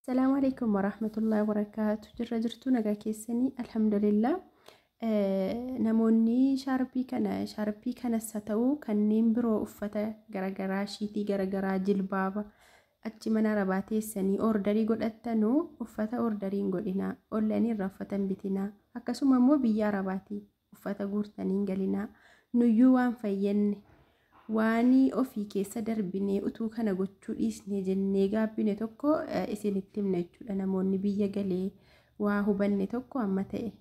Salaamu alaikum warahmatullahi wabarakaatu. Jirra jirtuu, nagaa keessanii? Alhamdulillah. Namoonni shaarbii kanas haa ta'u kanneen biroo, uffata garaagaraa, shiitii garaagaraa, jilbaaba achi mana arabaa teessanii orderii godhattanuu, uffata orderii hin godhinaa, onlineii irraa uffata hin bitinaa. Akkasuma immoo biyya arabaatii uffata guurtanii hin galinaa. Nuyyuu waan fayyanne, waan ofii keessa darbinee utuu kana gochuu dhiisne jennee gaabbine tokko isinitti himna jechuudha. Namoonni biyya galee waa hubanne tokko amma ta'e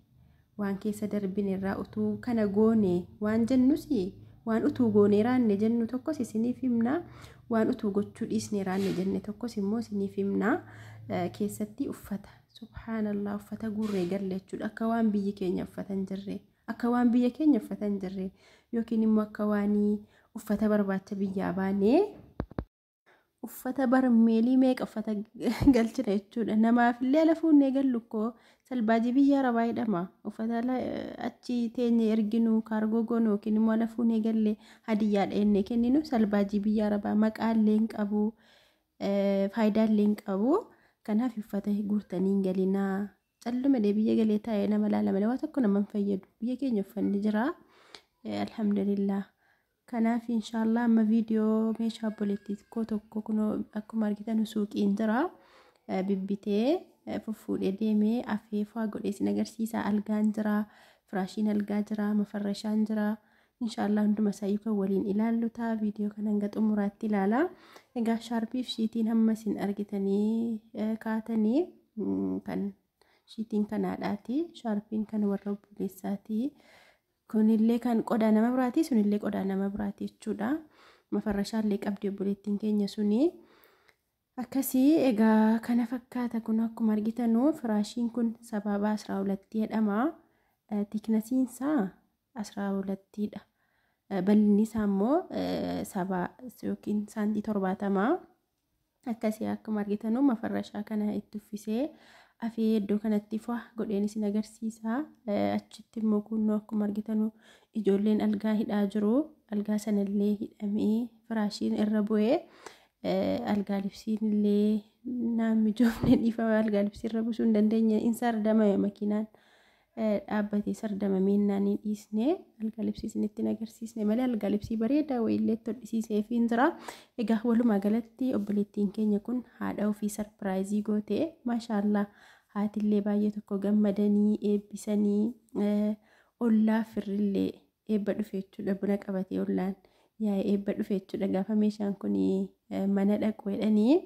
waan keessa darbine irraa utuu kana goone waan jennus, waan utuu goonee raanne jennu tokkos isiniif himna, waan utuu gochuu dhiisne raanne jenne tokkos immoo isiniif himna. Keessatti uffata, subhaanallah, uffata guurree galle jechuudha. Akka waan biyyi keenya uffata hin jirre, akka waan biyya keenya uffata hin jirre, yookiin immoo akka waan uffata barbaacha biyyaa baanee uffata barmeelii meeqa uffata galchina jechuudha. Namaafillee ala fuunnee gallu koo salbaajii biyya arabaa jedhama. Uffata achi teenye erginu, kaargoo goonu, yookiin immoo ala fuunee galle hadiyyaa dhahennee kenninu salbaajii biyya arabaa, maqaallee hin qabu, faayidaallee hin qabu. Kanaaf uffata guurtanii hin galinaa. Calluma biyya galee taa'ee nama laala malee waa tokko nama hin fayyadu. Biyya keenya uffanni jira. Alhamdulillah. Kanaaf inshaallah amma viidiyoo meeshaa obboleettii koo tokko kunoo akkuma argitan suuqiin jira. Bibbitee fuffuudhee deemee afeefaa godhee isin agarsiisa. Algaan jira, firaashiin algaa jira, mafarrashaan jira. Inshaallah hunduma isaayyuu kan waliin ilaallu ta'a. Viidiyoo kana hanga xumuraatti ilaala. Egaa shaarpiif shiitiin hamma isin argitanii kaatanii kan shiitiin kanaadhaati. Shaarpiin kan warra obboleessaati. Kunillee kan qodaa nama biraati, sunillee qodaa nama biraati jechuudha. Mafarrashaallee qabdi obboleettiin keenya suni. Akkasii egaa kana fakkaata. Kun akkuma argitanu firaashiin kun sababa 12 jedhama. Thicknessiin isaa 12dha. Bal'inni isaa immoo 7 yookiin saantii 70. Akkasii akkuma argitanu mafarrashaa kana itti uffisee afee iddoo kanatti faa godheen isin agarsiisa. Achitti immoo kunnoo akkuma argitanu ijoolleen algaa hidhaa jiru. Algaa sanallee hidhamee firaashiin irra bu'ee, algaa libsiin illee naan mijoofne, dhiifama, algaa libsii irra buusuu hin dandeenye. In sardama, makiinaan dhaabbatee sardamamee naan hin dhiisne, algaa libsii isinitti hin agarsiisne malee algaa libsii bareedaa wayiillee itti hodhisiisee fi jira. Egaa walumaa galatti obboleettiin keenya kun haadha ofii surpriseii goote. Maashaallah, haatillee baay'ee tokko gammadanii eebbisanii, ollaa firrillee eebba dhufe jechuudha. Buna qabatee ollaan yaa'ee eebba dhufe jechuudha. Gaafa meeshaan kun mana dhaqu jedhanii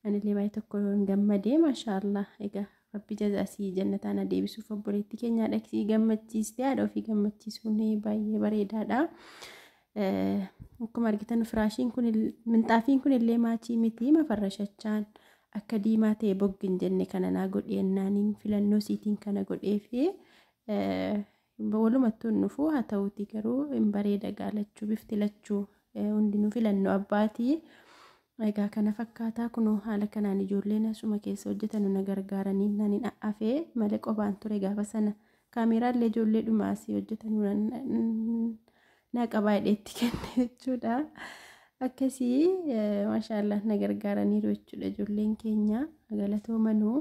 anillee baay'ee tokko gammadee. Maashaallah, egaa rabbi jazaasii jannataan adeebisuuf obboleettii keenya haadha isii gammachiiste. Haadha ofii gammachiisuun baay'ee bareedaadha. Akkuma argitan firaashiin kun, minxaafiin kun illee matchii miti. Mafarrashachaan akka diimaa ta'e boggin jenne kana naa godhee filannoo siitiin kana godhee fi walumattuu hin dhufu. Haa ta'uuti garuu hin bareeda gaalachuu, bifti lachuu hundinuu filannoo abbaatii. Egaa kana fakkaataa. Kunoo haala kanaan ijoolleen asuma keessa hojjetan na gargaaranii naan hin afee malee qophaan ture gaafa sana. Kaameraallee ijoollee dhumaasii hojjetan na qabaa hidheetti kenne jechuudha. Akkasii maashaallah na gargaaraniiru jechuudha ijoolleen keenya, galatoomanuu.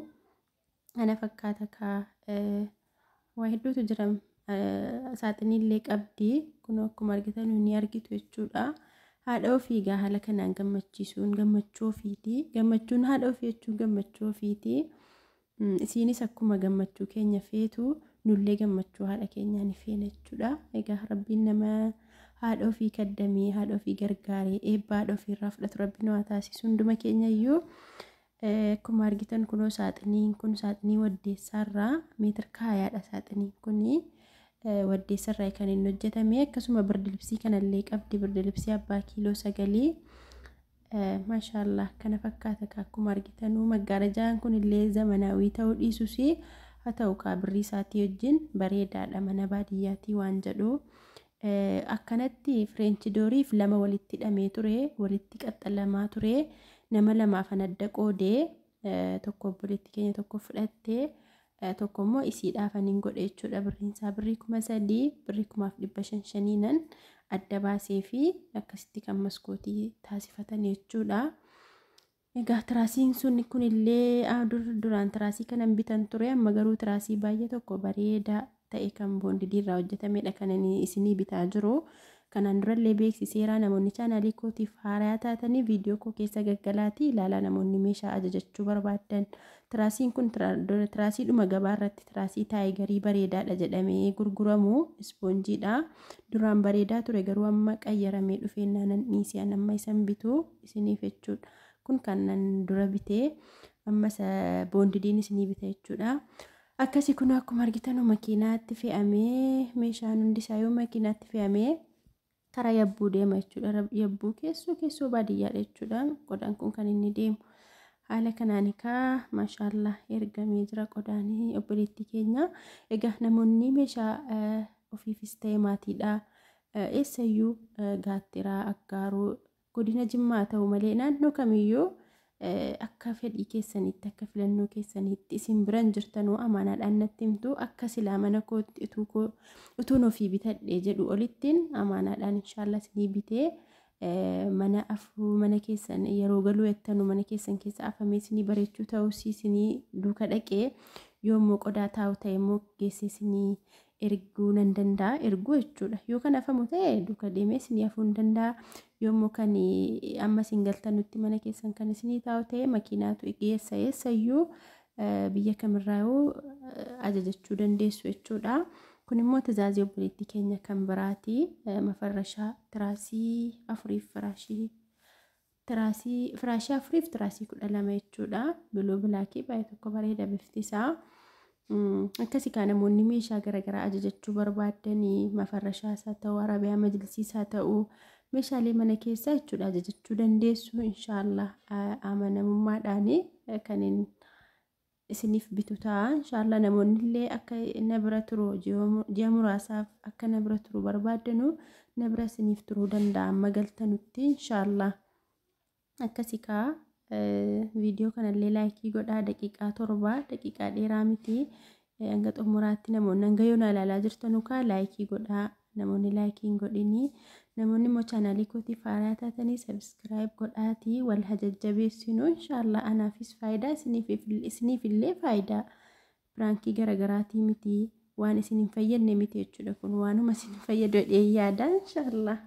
Kana fakkaata kaa, waa hedduutu jira. Saaxiniillee qabdi, kunoo akkuma argitan ni argitu jechuudha. Haadha ofii egaa haala kanaan gammachiisuun gammachuu ofiiti. Gammachuun haadha ofii jechuun gammachuu ofiiti. Isiinis akkuma gammachuu keenya feetu, nullee gammachuu haadha keenyaa ni feena jechuudha. Egaa rabbiin nama haadha ofii kaddamee, haadha ofii gargaaree, eebba haadha ofii irraa fudhatu rabbi nu haa taasisu hunduma keenya iyyuu. Akkuma argitan kunoo saaxiniin kun saaxinii waddeessaarraa, meetir kaayaadha saaxiniin kuni. Waddeessarraa kan inni hojjetame. Akkasuma birdilibsii kanallee qabdi, birdilibsii abbaa kiiloo 9. Maashaallah, kana fakkaata. Akkuma argitanuu maggaarajaan kun illee zamanaawii ta'uu dhiisus, haa ta'u kaa birrii isaatii wajjin bareedaadha mana baadiyyaatii waan jedhu. Akkanatti french dooriif lama walitti hidhamee ture, walitti qaxxalamaa ture. Nama lamaafan adda qoodee, tokko obboleetti keenya tokko fudhattee, tokko immoo isiidhaafan hin godhe jechuudha. Birriin isaa birrii 3000, birrii 1500 shaniinan adda baasee fi akkasitti kan maskootii taasifatan jechuudha. Egaa tiraasiin sun kunillee duraan tiraasii kanan bitan ture, amma garuu tiraasii baay'ee tokko bareedaa ta'e kan boondidii irraa hojjetamedha kan inni isinii bitaa jiru. Kanaan durallee beeksiseera, namoonni chaanaalii kootiif haaraa taatanii viidiyoo koo keessa gaggalaatii ilaalaa, namoonni meeshaa ajajachuu barbaaddan. Tiraasiin kun tiraasiidhuma gabaa irratti tiraasii taayigarii bareedaadha jedhamee gurguramu ispoonjiidha. Duraan bareedaa ture, garuu amma qayyaramee dhufee naanan dhiisee amma isan bitu isiniif jechuudha. Kun kan nan dura bitee amma boondidiin isinii bita jechuudha. Akkasii kun akkuma argitan makiinaatti fe'amee, meeshaan hundisaa yoo makiinaatti fe'amee karaa Yabbuu deema jechuudha. Yabbuu keessoo keessoo baadiyyaadha jechuudha. Qodaan kun kan inni deemu. Haala kanaan egaa maashaallaa ergamee jira qodaanii obboleettii keenya. Egaa namoonni meeshaa ofiifis ta'e maatiidha. Eessayyuu Gaattiraa, Aggaaroo, godina Jimmaa ta'u malee naannoo kamiyyuu akka fedhii keessaniitti, akka filannoo keessaniitti isin biran jirtanuu amaanaadhaan natti himtu, akka silaa mana kootti utuun ofii bitadhee jedhu olittiin amaanaadhaan inshaallah isinii bitee mana afuu mana keessan yeroo galuu jettanu mana keessan keessa afamee isinii bareechuu ta'us isinii duuka dhaqee, yoommoo qodaa taa'u ta'e immoo geessee isinii erguu nan danda'a, erguu jechuudha. Yoo kan afamu ta'e duuka deemee isinii afuu hin danda'a. Yoommoo kan amma isin galtanutti mana keessan kan isinii taa'u ta'e makiinaatu geessa, eessayyuu biyya kamirraayuu ajajachuu dandeessu jechuudha. Kun immoo tajaajila obboleettii keenya kan biraati. Mafarrashaa tiraasii afuriif firaashii tiraasii firaashii afuriif tiraasii 12 jechuudha. Biluu bilaakii baay'ee tokko bareeda bifti isaa. Akkasii kaa namoonni meeshaa garaagaraa ajajachuu barbaaddanii, mafarrashaas haa ta'u, arabiyaa majlisiis haa ta'u, meeshaalee mana keessaa jechuudha ajajachuu dandeessu inshaallah, amanamummaadhaan kan isiniif bitu ta'a inshaallah. Namoonni illee akka na bira turu ji'a muraasaaf akka na bira turu barbaaddanu na bira isiniif turuu danda'a amma galtanutti inshaallah. Akkasii kaa viidiyoo kanallee laayikii godhaa, daqiiqaa 7, daqiiqaa dheeraa miti. Hanga xumuraatti namoonni hanga yoona ilaalaa jirtanu kaa laayikii godhaa, namoonni laayikii hin godhinii. Namoonni immoo chaanaalii kootiif haaraa taatanii sabiskiraayib godhaatii wal hajajjabeessinu inshaallah. Anaafis faayidaa, isiniif illee faayidaa. Piraankii garaagaraatii miti, waan isin hin fayyadne miti jechuudha, kun waanuma isin fayyadu jedhee yaada inshaallah.